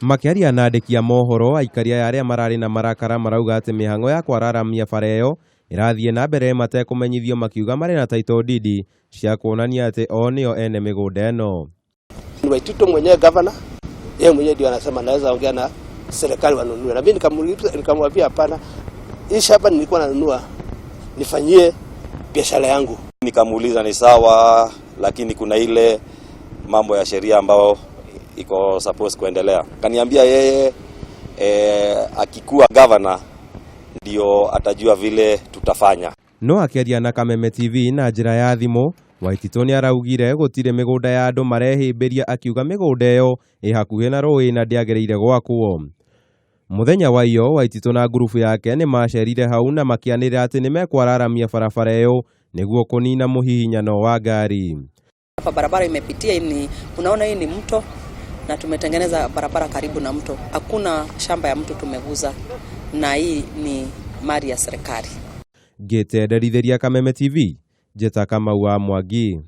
Makĩaria na andĩki a mohoro, aikari aya arĩa mararĩ na marakara marauga atĩ mĩhang'o ya kwararamia bara ĩyo ĩrathiĩ na mbere matekũmenyithio, makiuga marĩ na title deed cia kuonania atĩ o nĩo ene mĩgũnda ĩno. Ni Waititu mwenyewe gavana, yeye mwenyewe ndio anasema naweza ongea na serikali wanunue, na mimi nikamuuliza, nikamwambia hapana, hii shamba nilikuwa nanunua nifanyie biashara yangu. Nikamuuliza ni sawa, lakini kuna ile mambo ya sheria ambayo iko suppose kuendelea. Kaniambia yeye akikuwa governor ndio atajua vile tutafanya. No akĩaria na Kameme TV na njĩra ya thimũ, Waititũ nĩ araugire gũtirĩ mĩgũnda ya andũ marehĩmbĩria, akiuga mĩgũnda ĩyo ĩ hakuhĩ na rũĩ na ndĩagĩrĩire gwakwo. Mũthenya wa iyo, Waititũ na ngurubu yake nĩ macerire hau na makĩanĩrĩra atĩ nĩ mekwararamia barabara ĩyo nĩguo kũnina mũhihinyano wa ngari. Hapa barabara imepitia ni, unaona hii ni mto na tumetengeneza barabara karibu na mto. Hakuna shamba ya mtu tumeguza, na hii ni mali ya serikali. Ngĩtenderithĩria Kameme TV, njĩta Kamau wa Mwangi.